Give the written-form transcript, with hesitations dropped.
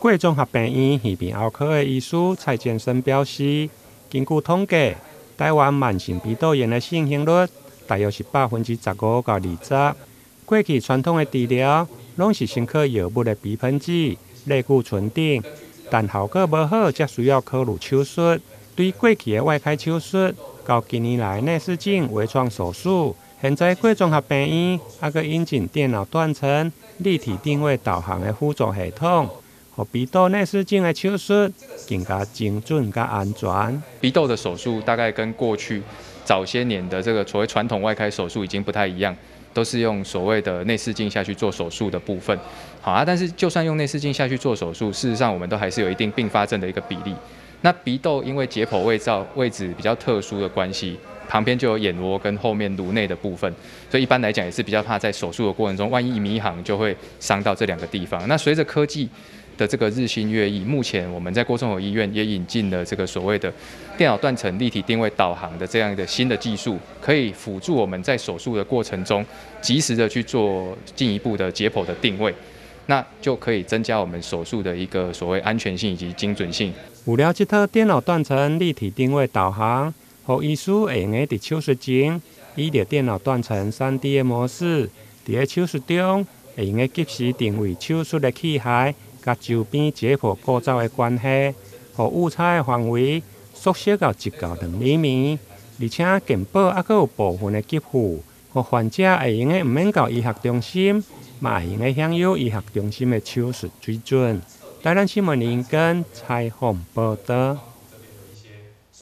郭綜合病院耳鼻喉科的醫師蔡建生表示，根據統計，台灣慢性鼻竇炎的盛行率大約是15%到20%。過去傳統的治療攏是先靠藥物的鼻噴劑、類固醇等，但效果無好，才需要考慮手術。對過去的外開手術，到近年來內視鏡微創手術，現在郭綜合病院猶閣引進電腦斷層立體定位導航的輔助系統，予鼻竇內視鏡的手術更加精準佮安全。鼻竇的手術大概跟過去早些年的這個所謂傳統外開手術已經不太一樣，都是用所謂的內視鏡下去做手術的部分。好啊，但是就算用內視鏡下去做手術，事實上我們都還是有一定併發症的一個比例。那鼻竇因為解剖位置比較特殊的關係，旁邊就有眼窩跟後面顱內的部分，所以一般來講也是比較怕在手術的過程中，萬一迷航就會傷到這兩個地方。那隨着科技的這個日新月異，目前我們在郭崇侯醫院也引進了這個所謂的電腦斷層立體定位導航的這樣的新的技術，可以輔助我們在手術的過程中，及時的去做進一步的解剖的定位，那就可以增加我們手術的一個所謂安全性以及精準性。有了這套電腦斷層立體定位導航，予醫師會用得佇手術前，依著電腦斷層 3D 的模式，佇咧手術中會用得及時定位手術的器械佮周邊解剖構造的關係，予誤差的範圍縮小到1到2厘米，而且健保猶閣有部分的給付，予患者會用得毋免到醫學中心，嘛會用得享有醫學中心的手術水準。台南新聞林根採訪報導。